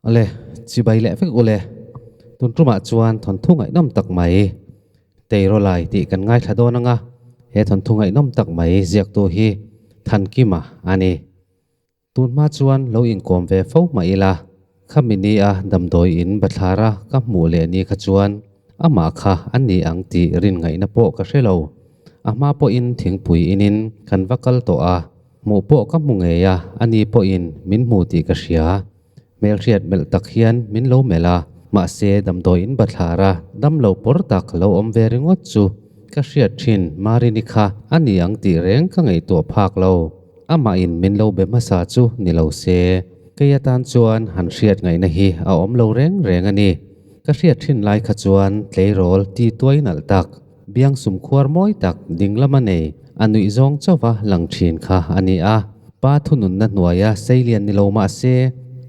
Awle, chibai leh vek ule. Tun tumah chuan thawnthu ngaihnawm tak mai Teirawlai tih kan ngaithla dawn anga, he thawnthu ngaihnawm tak mai ziaktu hi Thankima a ni. Tun hma chuan lo inkawm ve fo mah ila, khami ni a damdawi in bathlara ka hmuh leh ni kha chuan amah kha a ni ang tih rin ngaihna pawh ka hre lo. A hma pawhin thingpui inin kan va kal tawh a, hmuh pawh ka hmu ngei a, ani pawhin min hmu tih ka hria. Hmelhriat melh tak hian min lo melh a, mahse damdawi in bathlara damlo pawr tak lo awm ve ringawt chu ka hriat thin Marini kha a ni ang tih reng ka ngaihtuah phak lo. Amah in min lo be hmasa chu ni lo se, kei atan chuan han hriat ngaihna hi a awm lo reng reng a ni. Ka hriat thin lai kha chuan tleirawl ti tuai nalh tak, biang sum khuar mawi tak ding lama nei a nuih zawng chauva lang thin kha a ni a. Pa thununna hnuaia seilian ni lo mah se,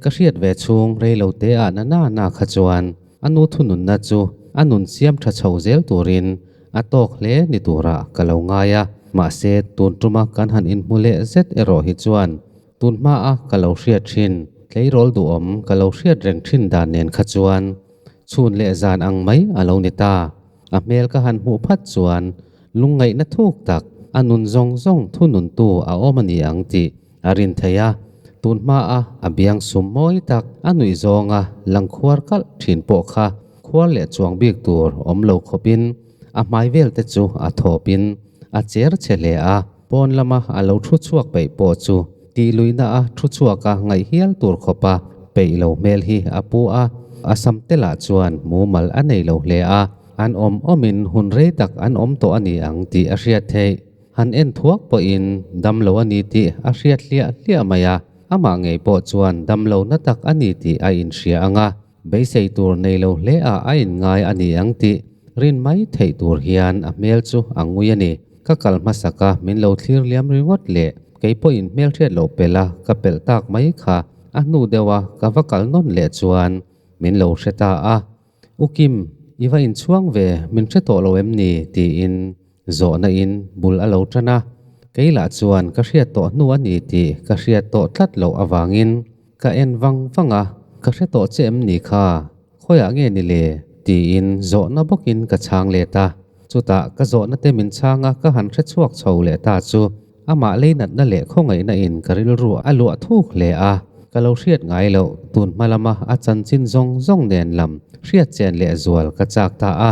ka hriat ve chhung rei lo te ah na na na kha chuan a nu thununna chu a nun siam tha chho zel turin A tawk hle ni turah ka lo ngai a, mahse tun tuma kan han inhmu leh zet erawh hi chuan tun hmaa ka lo hriat thin tleirawl duhawm ka lo hriat reng thin dan nen kha chuan chhun leh zan ang mai a lo ni ta. A hmel ka han hmuh phat chuan lungngaihna thuk tak a nun zawng zawng thununtu a awm a ni ang tih a rin thei a, tun hmaa a biang sum mawi tak a nuih zawnga lang khuar kalh thin pawh kha khuar leh chuang bik tur awm lo khawpin a hmai vel te chu a thawpin a cher che hle a, pawn lama a lo thu chhuak peih pawh chu tih luihna a thu chhuak a ngaih hial tur khawpa peih lo hmel hi a pu a, a sam te lah chuan mumal a nei lo hle a, an awm awmin hun rei tak an awm tawh a ni ang tih a hriat theih. Han en thuak pawhin damlo a ni tih a hriat hliah hliah mai a, amah ngei pawh chuan damlo na tak a ni tih a inhria ang a, beisei tur nei lo hle ah a inngai a ni ang tih rin mai theih tur hian a hmel chu a ngui a ni. Ka kal hmasak a, min lo thlir liam ringawt leh kei pawhin hmelhriat loh pelh a ka pelh tak mai kha a hnu deuh a ka va kal nawn leh chuan min lo hre ta a, U Kim, i va inchhuang ve, min hre tawh lo em ni? tiin Zawhna in bul a lo tan a, kei lah chuan ka hriat tawh hnu a ni tih ka hriat tawh tlat loh avangin ka en vang vang a, ka hre tawh che em ni kha, khawiah nge ni le? tiin zawhna bawkin ka chhang let a, chutah ka zawhna te min chhang a ka han hre chhuak chho leh ta chu amah leinatna leh khawngaihna in ka rilru a luah thuk hle a, ka lo hriat ngai loh tun hma lama a chanchin zawng zawng nen lam hriat chen leh zual ka chak ta a.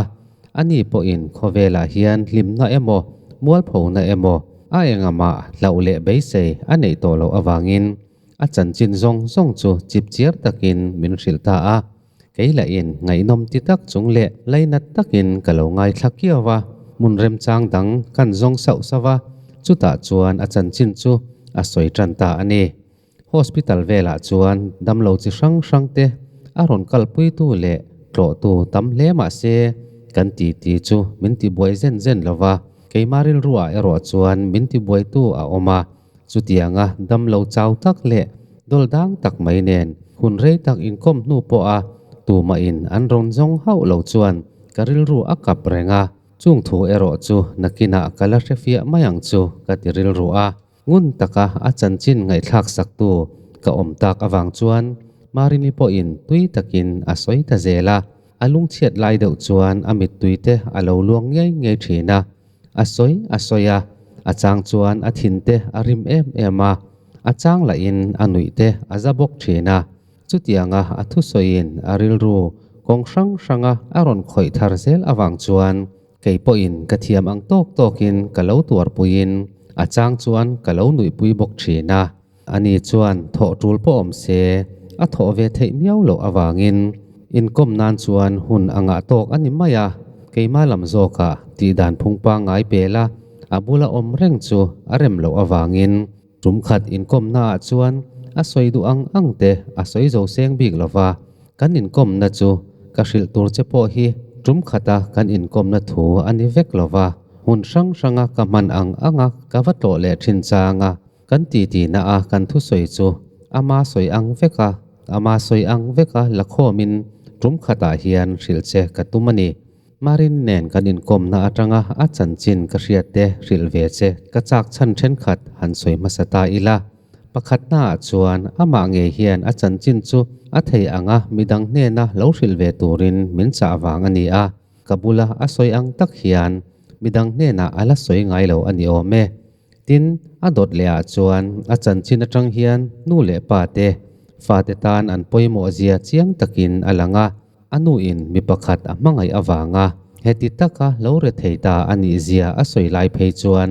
Ani pawhin khawvelah hian hlimna emaw, mualphona emaw, a engamah hlauh leh beisei a neih tawh loh avangin a chanchin zawng zawng chu chipchiar takin min hrilh ta a. Kei lahin ngaihnawm ti tak chung leh lainat takin ka lo ngaithla kiau a, hmun remchang dang kan zawng sauh sauh a, chutah chuan a chanchin chu a sawi tan ta a ni. Hospital velah chuan damlo chi hrang hrang te a rawn kalpuitu leh tlawhtu tam hle mah se kan titi chu min tibuai zen zen lo va, keimah rilruah erawh chuan min tibuaitu a awm a, chutianga damlo chau tak leh dawl dang tak mai nen hun rei tak inkawm hnu pawha tumahin an rawn zawng hauh lo chuan ka rilru a kap reng a, chung thu erawh chu nakinah ka la hrefiah mai ang chu ka ti rilru a. Ngun taka a chanchin ngaihthlak saktu ka awm tak avang chuan Marini pawhin tui takin a sawi ta zel a, a lungchhiat lai deuh chuan a mittui te a lo luang ngei ngei thin a, a sawi a sawi a, a chang chuan a thin te a rim em em a, a chang lahin a nuih te a za bawk thin a, chutianga a thusawiin a rilru kawng hrang hranga a rawn khawih thar zel avang chuan Kei pawhin ka thiam ang tawk tawkin ka lo tuarpuiin a chang chuan ka lo nuihpui bawk thin a. Ani chuan thawh tul pawh awm se a thawh ve theih miau loh avangin inkawm nan chuan hun a ngah tawk a ni mai a, keimah lam zawkah tihdan phung pangngai pela a bula awm reng chu a rem loh avangin Tum khat inkawmnaah chuan a sawi duh ang ang te a sawi zo seng bik lo va, kan inkawmna chu ka hrilh tur che pawh hi tum khata kan inkawmna thu a ni vek lo va, hmun hrang hranga ka hman ang anga ka va tlawh leh thin changa kan titi-na a kan thusawi chu ama sawi ang veka ama sawi ang veka la khawmin tum khatah hian hrilh che ka tum a ni. Marin nen kan inkawmna atanga a chanchin ka hriat te hrilh ve che ka chak chhan thenkhat han sawi hmasa ta ila. Pakhatnaah chuan amah ngei hian a chanchin chu a thei anga midang hnena lo hrilh ve turin min chah vang a ni a, ka bula a sawi ang tak hian midang hnenah a la sawi ngai lo a ni awm e. Tin, a dawt lehah chuan a chanchin atang hian nu leh pa te, fate tan an pawimawh zia chiang takin a lang a, a nuin mi pakhat a hmangaih avanga heti taka lo re thei ta a nih zia a sawi lai phei chuan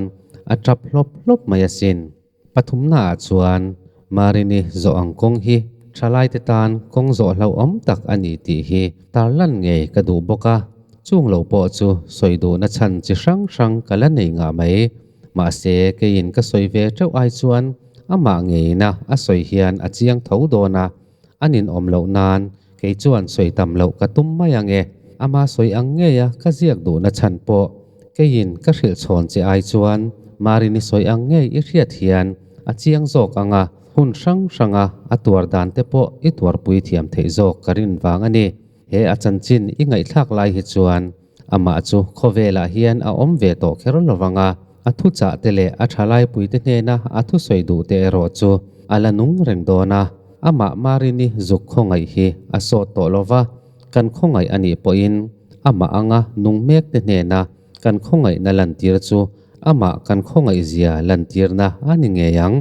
a tap hlawp hlawp mai asin. Pathumnaah chuan Marini zawh ang kawng hi thalaite tan kawng zawh hlauhawm tak a ni tih hi tarlan ngei ka duh bawk a, chung lo pawh chu sawi duhna chhan chi hrang hrang ka la nei ngah mai. Mahse, keiin ka sawi ve teuh ai chuan amah ngeina a sawi hian a chiang tho dawn a, a ninawm loh nan kei chuan sawi tam loh ka tum mai ang e. Ama sawi ang ngeia ka ziak duhna chhan pawh keiin ka hrilh chhawn che ai chuan Marini sawi ang ngei i hriat hian a chiang zawk ang a, hun hrang hranga a tuar dan te pawh i tuarpui thiam theih zawk ka rin vang a ni. He a chanchin i ngaihthlak lai hi chuan amah chu khawvelah hian a awm ve tawh kher lovang a, a thuchah te leh a thalaipuite hnena a thusawi duh te erawh chu a la nung reng dawn a, amah Marini zuk khawngaih hi a sawt tawh lova, kan khawngaih a nih pawhin amah anga nung mek te hnena kan khawngaihna lantir chu amah kan khawngaih zia lantirna a ni ngei ang.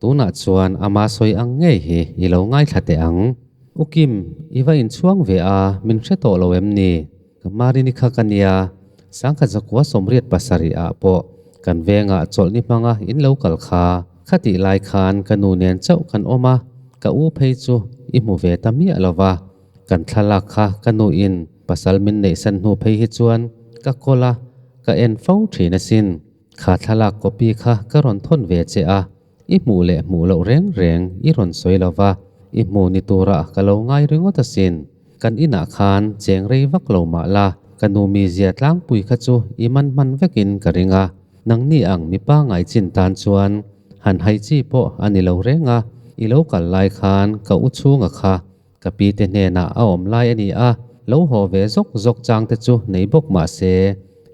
Tunah chuan ama sawi ang ngei hi i lo ngaithla teh ang. U Kim, i va inchhuang ve a, min hre tawh lo em ni? Ka Marini kha ka nia, Sangkhat zakua 87 ah pawh kan vengah chawlhni hmanga in lo kal kha. Khatih lai khan ka nu nen chauh kan awm a, ka u phei chu i hmu ve ta miah lo va. Kan thlalak kha ka nu in pasal min neihsan hnu phei hi chuan ka kawl a, ka en fo thin asin. Kha thlalak copy kha ka rawn thawn ve che a, I hmuh leh hmuh loh reng reng i rawn sawi lo va, i hmuh ni turah ka lo ngai ringawt asin. Kan inah khan cheng rei vak lo mah la, ka nu mizia tlangpui kha chu i man hman vekin ka ring a. Nangni ang mipa ngai chin tan chuan han hai chi pawh a ni lo reng a, i lo kal lai khan ka u chhunga kha ka pi te hnenah a awm lai a ni a, lo haw ve zawk zawk chang te chu nei bawk mah se,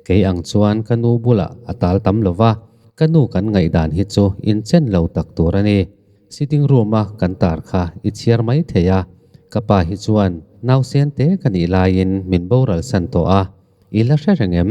kei ang chuan ka nu bulah a tal tam lo va, ka nu kan ngaihdan hi chu inchen lo tak tur a ni. Sitting room a kan tar kha i chhiar mai thei a, ka pa hi chuan nausen te ka nih laiin min boral san tawh a, I la hre reng em?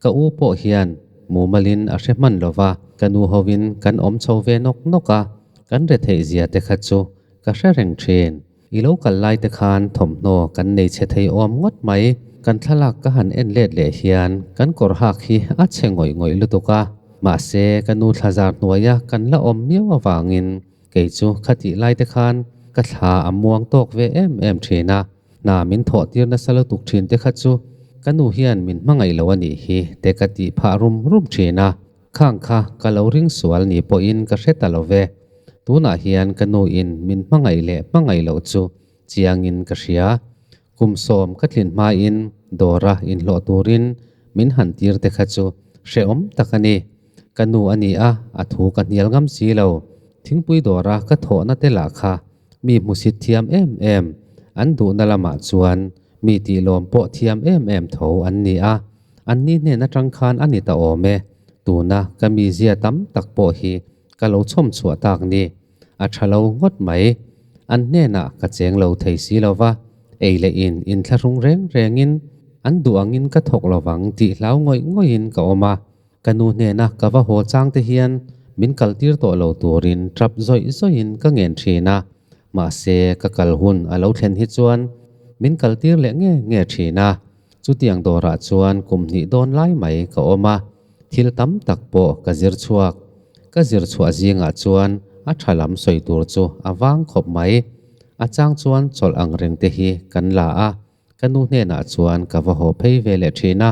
Ka u pawh hian mumalin a hre hman lo va, ka nu hovin kan awm chho ve nawk nawk a, kan retheih zia te kha chu ka hre reng thin. I lo kal lai te khan thawmhnaw kan nei chhe thei awm ngawt mai. Kan thlalak ka han en let leh hian kan kawr hak hi a chhe ngawih ngawih lutuk a, mahse ka nu thlazar hnuaia kan la awm miau avangin kei chu khatih lai te khan ka thla a muang tawk ve em em thin a. Hna min thawh tir nasa lutuk thin te kha chu ka nu hian min hmangaih lo a nih hi te ka tih phah rum rum thin a, khang kha ka lo ring sual ni pawhin ka hre ta lo ve. Tunah hian ka nu in min hmangaih leh hmangaih loh chu chiangin ka hria. Kum sawm ka tlin hmain dawra inhlawh turin min han tir te kha chu hrehawm tak a ni. Ka nu a ni a, a thu ka hnial ngam si lo. Thingpui dawra ka thawhna te lah kha Mi hmusit thiam em em, an duhna lamah chuan mi tihlawm pawh thiam em em tho an ni a, an ni hnen atang khan a ni ta awm e, tuna ka mizia tam tak pawh hi ka lo chhawm chhuah tak ni, a tha lo ngawt mai. An hnenah ka cheng lo thei si lo va, ei leh in inthlahrung reng rengin an duh angin ka thawk lovang tih hlau ngawih ngawihin ka awm a, Ka nu hnena ka va haw chang te hian min kaltir tawh lo turin tap zawih zawihin ka ngen thin a, mahse ka kal hun a lo thlen hi chuan min kaltir leh nge nge thin a. Chutiang dawrah chuan kum hnih dawn lai mai ka awm a, thil tam tak pawh ka zir chhuak. Ka zir chhuah zingah chuan a tha lam sawi tur chu a vang khawp mai. A chang chuan chawlh ang reng te hi kan la a, Ka nu hnenah chuan ka va haw phei ve leh thin a,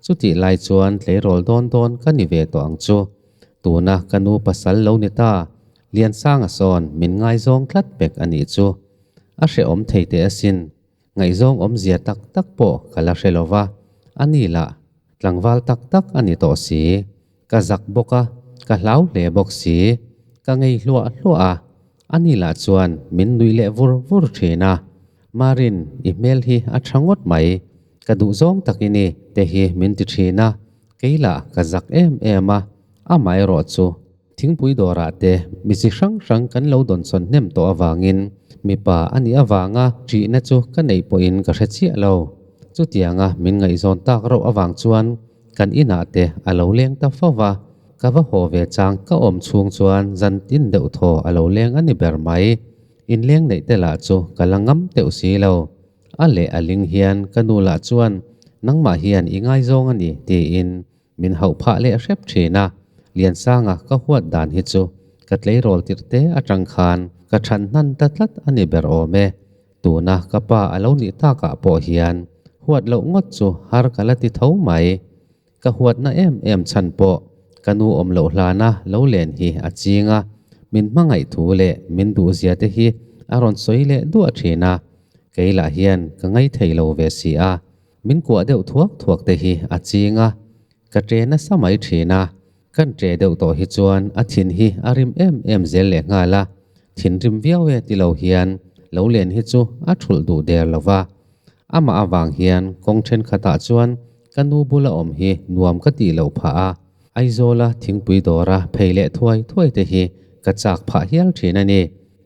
chutih lai chuan tleirawl dawn dawn ka ni ve tawh ang chu. Tuna ka nu pasal lo ni ta, Liansanga sawn min ngaizawng tlat pek a nih chu. A hrehawm thei teh asin, ngaihzawng awmzia tak tak pawh ka la hre lo va, a ni lah tlangval tak tak a ni tawh si. Ka zak bawk a, ka hlau hle bawk si. Ka ngei hluah hluah a, ani lah chuan min nuih leh vur vur thin a. Marin, i hmel hi a tha ngawt mai, ka duh zawng tak i ni te hi min ti thin a, kei lah ka zak em em a, amaherawh chu. Thingpui dawrah te mi chi hrang hrang kan lo dawnsawn hnem tawh avangin mipa a nih avanga ṭihna chu ka neih pawhin ka hre chiah lo. Chutianga min ngaihzawn tak rauh avang chuan kan inah te a lo leng ta fo va, ka va haw ve chang ka awm chhung chuan zan tin deuh thaw a lo leng a ni ber mai. Inleng neih te lah chu ka la ngam teuh si lo. A leh a ling hian ka nu lah chuan nangmah hian i ngaizawng a ni tiin min hauh phah leh hrep thin a, Liansanga ka huat dan hi chu ka tleirawl tirh te atang khan ka than hnan ta tlat a ni ber awm e. Tuna ka pa a lo nih takah pawh hian huat loh ngawt chu har ka la ti tho mai. Ka huatna em em chhan pawh ka nu awm loh hlana lo len hi a ching a, min hmangaih thu leh min duhzia te hi a rawn sawi leh duah thin a, kei lah hian ka ngaithei lo ve si a, min kuah deuh thuak thuak te hi a ching a, ka ṭe nasa mai thin a, kan ṭe deuh tawh hi chuan a thin hi a rim em em zel leh nghal a, thinrim viau e ti lo hian lo len hi chu a thulh duh der lo va, amah avang hian kawng thenkhatah chuan Ka nu bula awm hi nuam ka tih loh phah a, Aizawla thingpui dawra phei leh thuai thuai te hi ka chak phah hial thin a ni.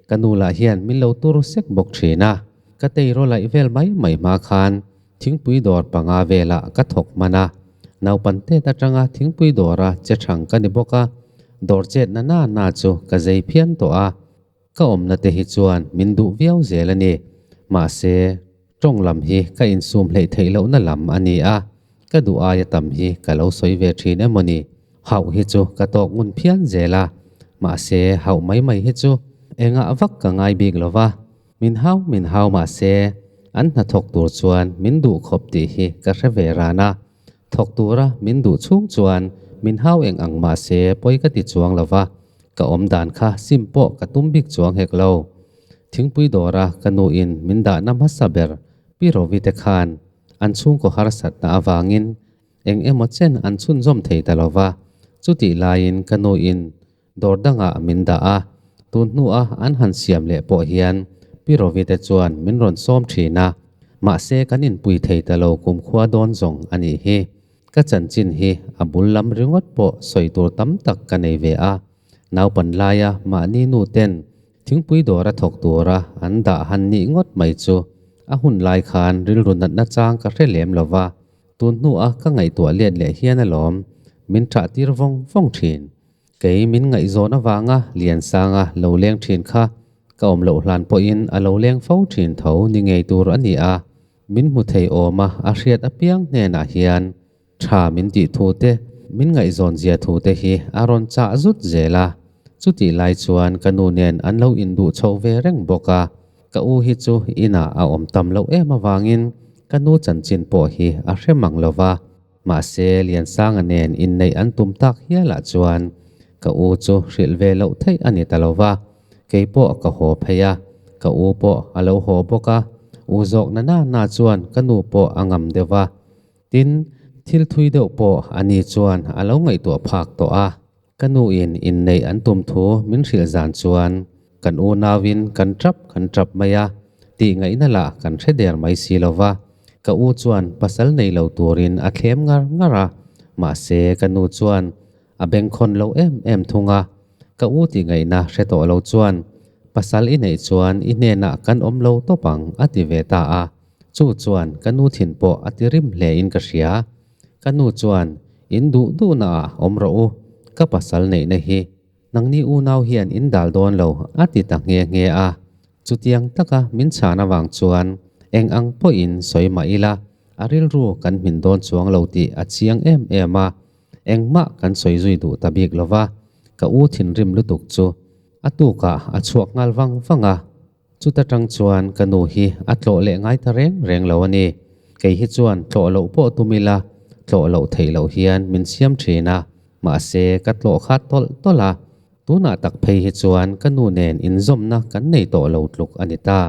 Ka nu lah hian min lo tur sek bawk thin a, ka teiraw laih vel mai mai hma khan thingpui dawr panga velah ka thawk hman a, naupan tet atanga thingpui dawra che thang ka ni bawk a, dawr chet na na na chu ka zei phian tawh a. Ka awmna te hi chuan min duh viau zel a ni. Mahse, tawng lam hi ka insum hleih theih lohna lam a ni a, ka duh aia tam hi ka lo sawi ve thin emaw ni. Hauh hi chu ka tawk ngun phian zel a, mahse hauh mai mai hi chu engah vak ka ngai bik lo va, min hau min hau mahse an hnathawk tur chuan min duh khawp tih hi ka hre ve ran a. Thawk tura min duh chhung chuan min hau eng ang mahse pawi ka ti chuang lo va, ka awm dan kha sim pawh ka tum bik chuang hek lo. Thingpui dawra ka nuin min dahna hmasa ber Pi Rovi te khan an chhungkaw harsatna avangin eng emaw chen an chhunzawm thei ta lo va, chutih laiin ka nuin Dawr dangah min dah a, tun hnua an han siam leh pawh hian Pi Rovi te chuan min rawn sawm thin a, mahse kan inpui thei ta lo kumkhua dawn zawng a nih hi. Ka chanchin hi a bul lam ringawt pawh sawi tur tam tak ka nei ve a, naupan laia mahni nu ten thingpui dawra thawk tura an dah han nih ngawt mai chu a hun lai khan rilru natna chang ka hre lem lo va, tun hnua ka ngaihtuah let leh hian alawm min ṭah tir vawng vawng thin. Kei min ngaihzawn avanga Liansanga lo leng thin kha ka awm loh hlan pawhin a lo leng fo thin tho ni ngei tur a ni a, min hmu thei awma a hriat apiang hnenah hian tha min tih thu te, min ngaihzawn zia thu te hi a rawn chah zut zel a. Chutih lai chuan ka nu nen an lo induh chho ve reng bawk a, ka u hi chu inah a awm tam loh em avangin ka nu chanchin pawh hi a hre mang lo va. Mahse, Liansanga nen inneih an tum tak hialah chuan ka u chu hrilh ve loh theih a ni ta lo va, kei pawh ka haw phei a, ka u pawh a lo haw bawk a, u zawk na na na chuan ka nu pawh a ngam deuh va. Tin, thil thui deuh pawh a ni chuan a lo ngaihtuah phak tawh a. Ka nuin inneih an tum thu min hrilh zan chuan kan unauin kan tap kan tap mai a, tih ngaihna lah kan hre der mai si lo va. Ka u chuan pasal nei lo turin a thlem ngar ngar a, mahse ka nu chuan a bengkhawn lo em em thung a. Ka u tih ngaihna hre tawh lo chuan pasal i neih chuan i hnenah kan awm lo tawp ang a ti ve ta a, chu chuan ka nu thin pawh a ti rim hlein ka hria. Ka nu chuan, In duh duhna ah awm rawh u, ka pasal neihna hi nangni unau hian in dal dawn lo a ti ta nghe nghe a. Chutiang taka min chhan avang chuan eng ang pawhin sawi mah ila a rilru kan hmin dawn chuang lo tih a chiang em em a, engmah kan sawi zui duh ta bik lo va, ka u thinrim lutuk chu a tukah a chhuak nghal vang vang a. Chuta tang chuan ka nu hi a tlawh leh ngai ta reng reng lo a ni. Kei hi chuan tlawh loh pawh tum ila, tlawh loh theih loh hian min siam thin a, mahse ka tlawh kha tawlh tawlh a. Tunah tak phei hi chuan ka nu nen inzawmna kan nei tawh lo tluk a ni ta.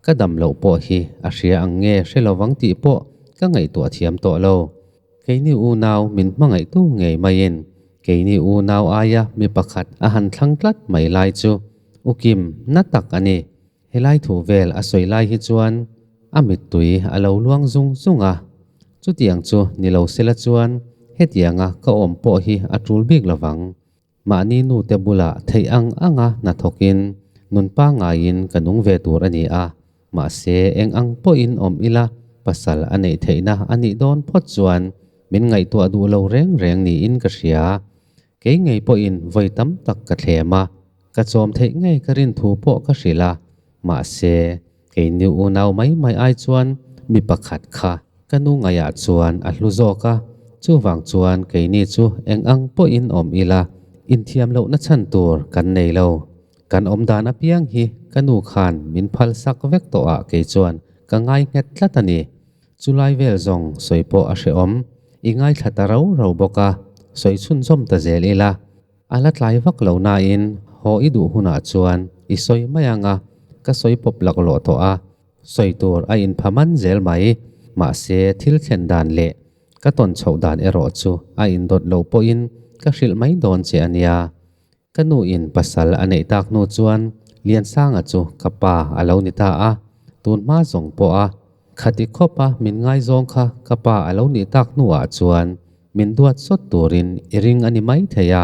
Ka dam loh pawh hi a hria ang nge hre lovang tih pawh ka ngaihtuah thiam tawh lo. Keini unau min hmangaihtu ngei maiin keini unau aia mi pakhat a han thlang tlat mai lai chu u Kim na tak a ni. Helai thu vel a sawi lai hi chuan a mittui a lo luang zung zung a. Chutiang chu ni lo sela chuan hetianga ka awm pawh hi a tul bik lovang. Mahni nu te bulah theih ang anga hna thawkin nun pangaiin ka nung ve tur a ni a, mahse eng ang pawhin awm ila pasal a neih theihna a nih dawn phawt chuan min ngaihtuah duh lo reng reng niin ka hria. Kei ngei pawhin vawi tam tak ka thlem a, ka chawm theih ngei ka rin thu pawh ka hrilh a, mahse keini unau mai mai ai chuan mi pakhat kha ka nu ngaihah chuan a hlu zawk a, chuvang chuan keini chu eng ang pawhin awm ila inthiam lohna chhan tur kan nei lo. Kan awm dan apiang hi ka nu khan min phal sak vek tawh ah kei chuan ka ngai nghet tlat a ni. Chulai vel zawng sawi pawh a hrehawm. I ngaithla ta rau rau bawk a, sawi chhunzawm ta zel ila. A la tlai vak lo nain haw i duh hunah chuan i sawi mai ang a, ka sawi pawp laklawh tawh a, sawi tur a inpha man zel mai. Mahse thil thlen dan leh ka tawn chhoh dan erawh chu a indawt lo pawhin ka hrilh mai dawn che a nia. Ka nu in pasal a neih tak hnu chuan Liansanga chu ka pa a lo ni ta a, tun hma zawng pawh a khati khawp a min ngaizawng kha ka pa a lo nih tak hnuah chuan min duat sawt turin i ring a ni mai thei a,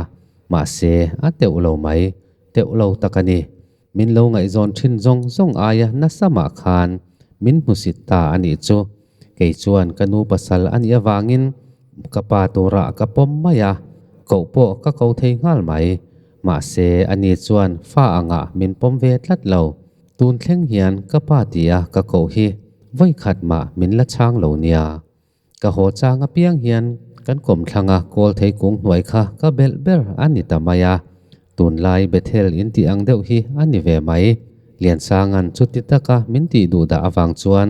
mahse a teuh lo mai, teuh lo tak a ni. Min lo ngaihzawn thin zawng zawng aia nasa mah khan min hmusit ta a nih chu. Kei chuan ka nu pasal a nih avangin ka pa turah ka pawm mai a, koh pawh ka ko thei nghal mai. Mahse ani chuan fa angah min pawm ve tlat lo. Tun thleng hian ka pa tia ka koh hi vawikhat mah min la chhang lo nia. Ka haw chang apiang hian kan kawmthlanga kawl thei kung hnuai kha ka belh ber a ni ta mai a, tunlai Bethel in tih ang deuh hi a ni ve mai. Liansanga'n chuti taka min tih duh dah avang chuan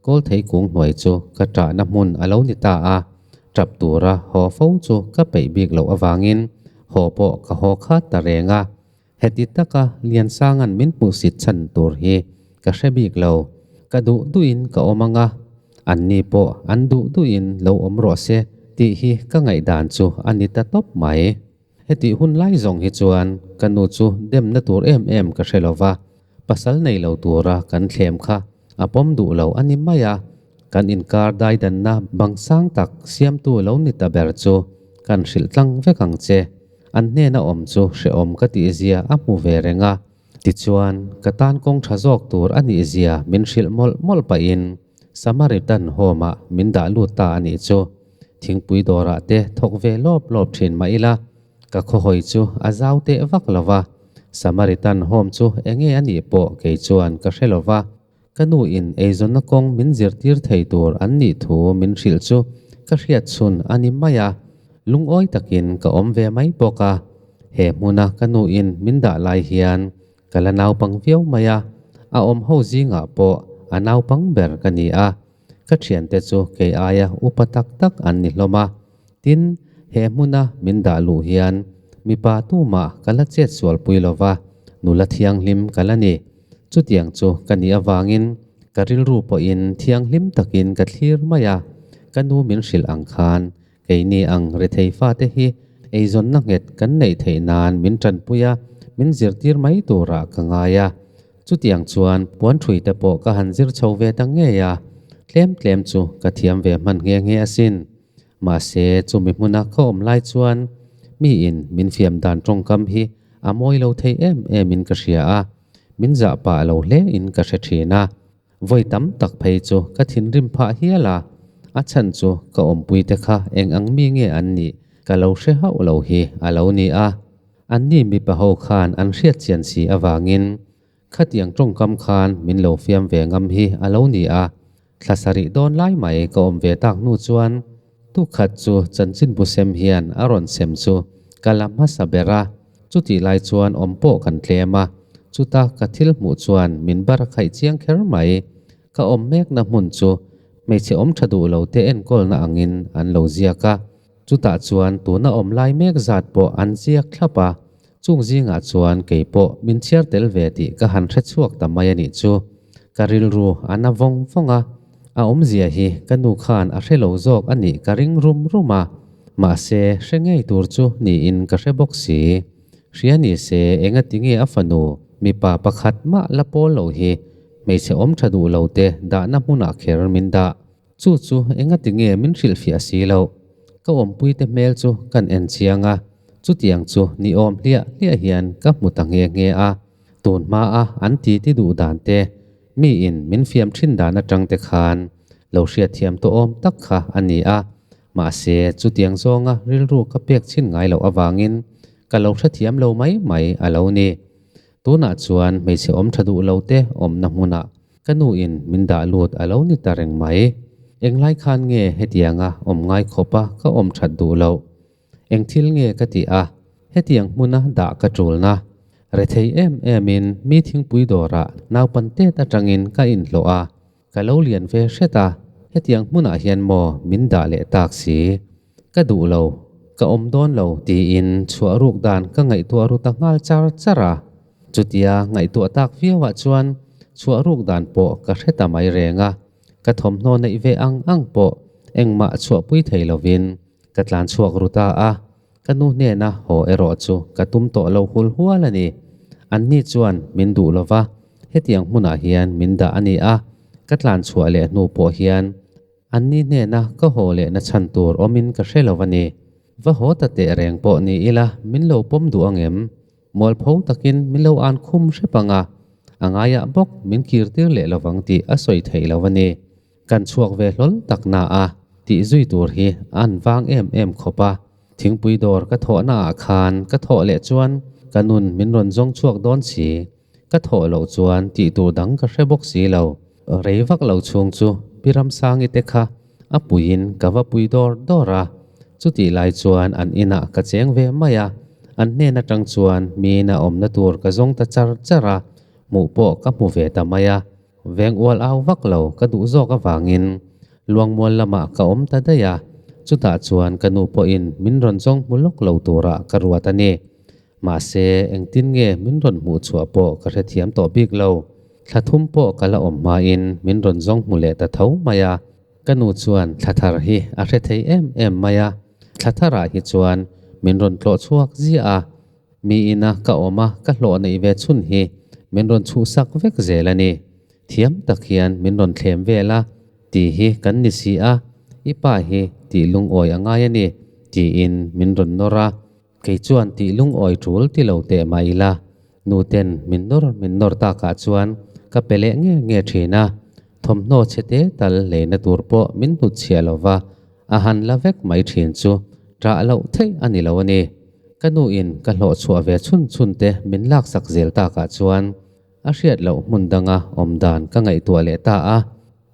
kawl thei kung hnuai chu ka ṭahna hmun a lo ni ta a, ṭap tura haw fo chu ka peih bik loh avangin haw pawh ka haw khat ta reng a. Heti taka Liansanga'n min hmuhsit chhan tur hi ka hre bik lo. Ka duh duhin ka awm ang a, anni pawh an duh duhin lo awm rawh se tih hi ka ngaihdan chu a ni ta tawp mai. Hetih hun lai zawng hi chuan ka nu chu demna tur em em ka hre lo va, pasal nei lo tura kan thlem kha a pawm duh lo a ni mai a, kan inkar daidanna bang sang tak siamtu lo ni ta ber chu kan hrilh tlang vek ang che. An hnena awm chu hrehawm ka tih zia a hmu ve reng a, tichuan ka tan kawng tha zawk tur a nih zia min hrilh mawlh mawlh pahin Samaritan Home-ah min dah lut ta a nih chu. Thingpui dawrah te thawk ve lawp lawp thin mah ila, ka khawhawi chu a zau teh vak lo va, Samaritan Home chu enge a nih pawh kei chuan ka hre lo va, Ka nu in eizawnna kawng min zirtir thei tur an nih thu min hrilh chu ka hriat chhun a ni mai a, lungawi takin ka awm ve mai bawk a. He hmuna ka nu in min dah lai hian ka la naupang viau mai a, a awm ho zingah pawh a naupang ber ka ni a, ka thiante chu kei aia upa tak tak an ni hlawm a. Tin, he hmuna min dah luh hian mipa tumah ka la chet sualpui lo va, nula thianghlim ka la ni. Chutiang chu ka nih avangin ka rilru pawhin thianghlim takin ka thlir mai a, ka nu min hrilh ang khan keini ang rethei fate hi eizawnna nghet kan neih theih nan min tanpui a, min zirtir mai turah ka ngai a. Chutiang chuan puan ṭhui te pawh ka han zir chho ve ta ngei a, tlem tlem chu ka thiam ve hman nghe nghe asin. Mahse chumi hmuna ka awm lai chuan miin min fiam dan tawngkam hi a mawi lo thei em em in ka hria a, min zah pah lo hle in ka hre thin a. Vawi tam tak phei chu ka thinrim phah hial a, a chhan chu ka awmpui te kha eng ang mi nge an nih ka lo hre hauh lo hi a lo ni a. Anni mipa ho khan an hriat chian si avangin Khatiang tawngkam khan min lo fiam ve ngam hi a lo ni a, thla sarih dawn lai mai ka awm ve tak hnu chuan tukhat chu chanchinbu sem hian a rawn sem chu ka la hmasa ber a, chutih lai chuan awm pawh kan tlem a, chuta ka thil hmuh chuan min bar a khaih chiang kher mai. Ka awm mekna hmun chu hmeichhe awm tha duh lo te enkawlna angin an lo ziak a, chutah chuan tuna awm lai mek zat pawh an ziak thlap a, Chung zingah chuan kei pawh min chhiar tel ve tih ka han hre chhuak ta mai a nih chu. Ka rilru a na vawng vawng a, a awmzia hi ka nu khan a hre lo zawk a nih ka ring rum rum a, mahse hre ngei tur chu niin ka hre bawk si. Hria ni se engati nge a fanu mipa pakhat mah la pawl lo hi hmeichhe awm tha duh lo te dahna hmunah kher min dah. Chu chu engati nge min hrilhfiah si loh? Ka awmpuite hmel chu kan en chiang a. Chutiang chu ni awm hliah hliah hian ka hmu ta nghe nghe a, tun hma a an ti ti duh dan te, mi in min fiam thin dan atang te khan lo hriatthiam tawh awm tak kha a ni a, mahse chutiang zawnga rilru ka pek chhin ngai loh avangin ka lo hrethiam lo mai mai a lo ni. Tunah chuan hmeichhe awm tha duh lo te awmna hmunah ka nu in min dah lut a lo ni ta reng mai. Englai khan nge hetianga awm ngai khawpa ka awm that duh loh? Eng thil nge ka tih a, hetiang hmuna dah ka tulna? Rethei em emin mi thingpui dawrah naupan tet atangin ka inhlawh a, ka lo lian ve hret a, hetiang hmunah hian maw min dah leh tak si? Ka duh lo, ka awm dawn lo tiin chhuah ruk dan ka ngaihtuah ru ta nghal char char a. Chutia ngaihtuah tak viauah chuan chhuah ruk dan pawh ka hre ta mai reng a, ka thawmhnaw neih ve ang ang pawh engmah chhuahpui thei lovin Ka tlan chhuak ru ta a, ka nu hnena haw erawh chu ka tum tawh lo hul hual a ni. Anni chuan min duh lo va, hetiang hmunah hian min dah a ni a, ka tlan chhuah leh hnu pawh hian anni hnena ka haw lehna chhan tur awmin ka hre lo a ni. Va haw ta teh reng pawh ni ila min lo pawm duh angem? Mualpho takin min lo an khum hrep ang a, a ngaiah bawk min kirtir leh lovang tih a sawi theih lo a ni. Kan chhuak ve hlawl tak na a, tih zui tur hi an vang em em khawp a. Thingpui dawr ka thawhna ah khan ka thawh leh chuan ka nun min rawn zawng chhuak dawn si. Ka thawh loh chuan tih tur dang ka hre bawk si lo. Rei vak lo chhung chu Pi Ramsangi te kha a puiin ka va pui dawr dawr a. Chutih lai chuan an inah ka cheng ve mai a, an hnen atang chuan miin a awmna tur ka zawng ta char char a, hmuh pawh ka hmu ve ta mai a. Veng ual au vak lo ka duh zawk avangin Luangmual lamah ka awm ta daih a, chutah chuan ka nu pawhin min rawn zawng hmu lawk lo turah ka ruat a ni. Mahse, engtin nge min rawn hmuh chhuah pawh ka hrethiam tawh bik lo. Thla thum pawh ka la awm hmain min rawn zawng hmu leh ta tho mai a. Ka nu chuan thla thar hi a hre thei em em mai a, thla tharah hi chuan min rawn tlawh chhuak ziah a. Mi ina ka awm a, ka hlawh neih ve chhun hi min rawn chhuhsak vek zel a ni. Thiam tak hian min rawn thlem vel a, Ti hi kan ni si a, i pa hi tih lungawi a ngai a ni, tiin min rawn nawr a. Kei chuan tih lungawi tul ti lo teh mah ila, nu ten min nawr min nawr takah chuan ka pe leh nge nge thin a. Thawmhnaw chhe te tal leina tur pawh min hnutchhiah lo va, a han la vek mai thin chu ṭah loh theih a ni lo a ni. Ka nu in ka hlawh chhuah ve chhun chhun te min laksak zel takah chuan a hriat loh hmun danga awm dan ka ngaihtuah leh ta a,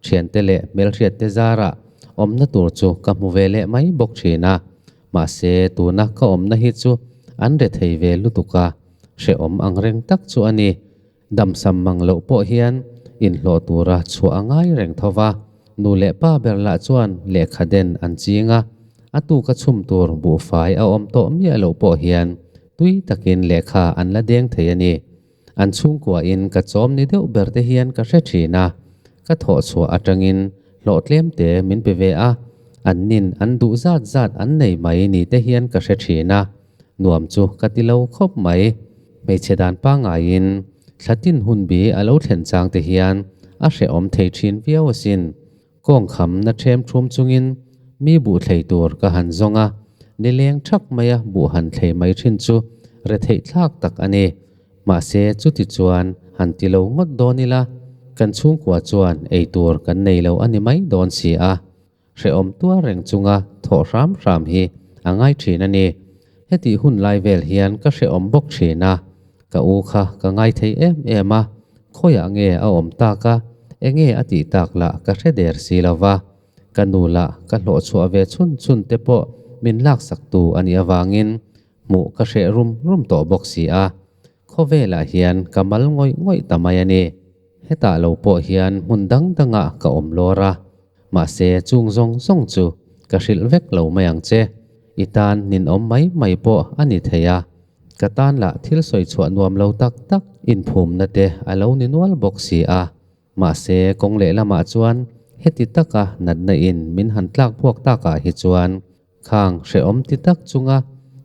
thiante leh hmelhriatte zarah awmna tur chu ka hmu ve leh mai bawk thin a, mahse tuna ka awmna hi chu an re thei ve lutuk a, hrehawm ang reng tak chu a ni. Damsam mang loh pawh hian inhlawh tura chhuah a ngai reng tho va, nu leh pa ber lah chuan lehkha den an ching a, a tuka chhum tur buhfai a awm tawh miah loh pawh hian tui takin lehkha an la deng thei a ni. An chhungkuain ka chawm ni deuh ber te hian ka hre thin a, ka thawh chhuah atangin hlawh tlem te min pe ve a, an nin an duh zat zat an nei mai ni te hian ka hre thin a. Nuam chu ka ti lo khawp mai. Hmeichhe dan pangaiin thla tin hun bi a lo thlen chang te hian a hrehawm thei thin viau asin. Kawngkham na ṭhem ṭhum chungin mi buh thlei tur ka han zawng a, nileng ṭhak maia buh han thlei mai ṭhin chu retheih thlak tak a ni. Mahse chuti chuan han ti lo ngawt dawn ila, kan chhungkua chuan ei tur kan nei lo a ni mai dawn si a. Hrehawm tuar reng chunga thawh hram hram hi a ngai thin a ni. Hetih hun lai vel hian ka hrehawm bawk thin a, ka u kha ka ngai thei em em a, khawiah nge a awm tak a, enge a tih tak lah ka hre der si lo va, ka nu lah ka hlawh chhuah ve chhun chhun te pawh min laksak tu a nih avangin hmuh ka hreh rum rum tawh bawk si a, khawvelah hian ka mal ngawih ngawih ta mai a ni. Hetah lo pawh hian hmun dang dangah ka awm lawr a, Mahse, chung zawng zawng chu ka hrilh vek lo mai ang che. I tan ninawm mai mai pawh a ni thei a. Ka tan lah thil sawi chhuah nuam lo tak tak inphumna te a lo ni nual bawk si a. Mahse, kawng lehlamah chuan heti taka natna in min han tlak buak takah hi chuan Khang hrehawm ti tak chunga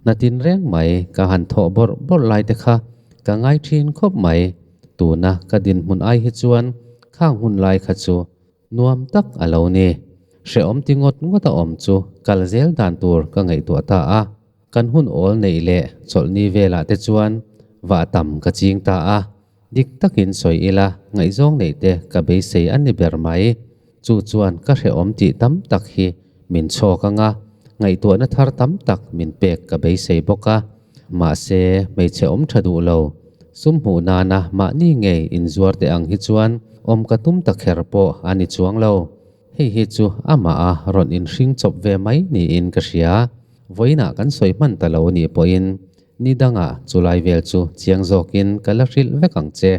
hna tin reng mai ka han thawh bawrh bawrh lai te kha ka ngai thin khawp mai. Tuna ka dinhmun ai hi chuan khang hun lai kha chu nuam tak a lo ni. Hrehawm ti ngawt ngawt a awm chu kal zel dan tur ka ngaihtuah ta a. Kan hun awl neih leh chawlhni velah te chuan vah tam ka ching ta a, dik takin sawi ila ngaihzawng neih te ka beisei a ni ber mai. Chu chuan ka hrehawm tih tam tak hi min chhawk anga ngaihtuahna thar tam tak min pek ka beisei bawk a. Mahse, hmeichhe awm tha duh lo, sum hmuh nana mahni ngei inzuar teh ang hi chuan awm ka tum ta kher pawh a ni chuang lo. Hei hi chu amah a rawn inhring chawp ve mai niin ka hria. Vawiinah kan sawi hman ta lo nih pawhin ni dangah chulai vel chu chiang zawkin ka la hrilh vek ang che.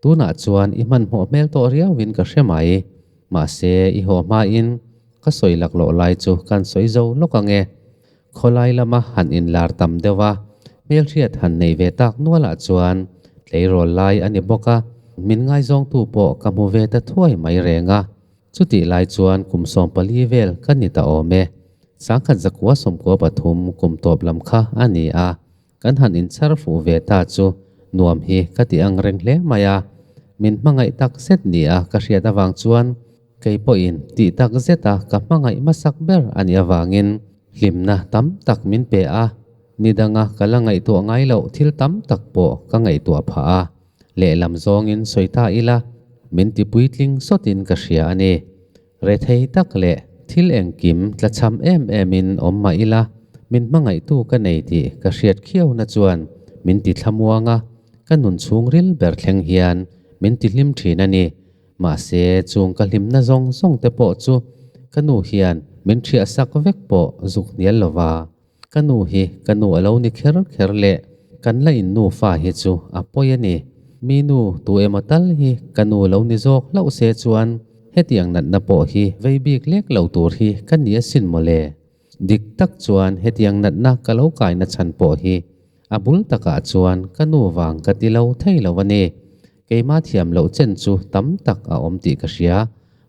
Tunah chuan i hmanhmawh hmel tawh riauin ka hre mai. Mahse, i haw hmain ka sawi laklawh lai chu kan sawi zo lawk ang e. Khawlai lama han inlar tam deuh a, hmelhriat han nei ve tak nualah chuan tleirawl lai a ni bawk a, min ngaizawngtu pawh ka hmu ve ta thuai mai reng a. Chutih lai chuan kum 14 vel ka ni ta awm e. Sangkhat zakua 13 kum tawp lam kha a ni a, kan han inchhar fuh ve ta chu nuam hi ka ti ang reng hle mai a. Min hmangaih tak zet ni a ka hriat avang chuan kei pawhin tih tak zeta ka hmangaih hmasak ber a nih avangin hlimna tam tak min pe a, ni danga ka la ngaihtuah ngai loh thil tam tak pawh ka ngaihtuah phah a. Lehlam zawngin sawi ta ila, min ti puitling sawtin ka hria a ni. Rethei tak leh thil engkim tlachham em emin awm mah ila, min hmangaihtu ka nei tih ka hriat khiauna chuan min ti thlamuang a, ka nun chhungril ber thleng hian min ti hlim thin a ni. Mahse, chung ka hlimna zawng zawng te pawh chu ka nu hian min ṭhiahsak vek pawh zuk hnial lova. Ka nu hi ka nu a lo ni kher kher leh kan la in nufa hi chu a pawi a ni. Mi nu tu emaw tal hi ka nu lo ni zawk hlauh se chuan hetiang natna pawh hi vei bik lek lo tur hi ka ni asin mawle. Dik tak chuan hetiang natna ka lo kaina chhan pawh hi a bul takah chuan ka nu vang ka ti lo thei lo a ni. Keimah thiam loh chen chu tam tak a awm tih ka hria.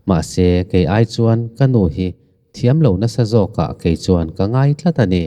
Mahse kei ai chuan ka nu hi Thiam lo nasa zawkah kei chuan ka ngai tlat a ni.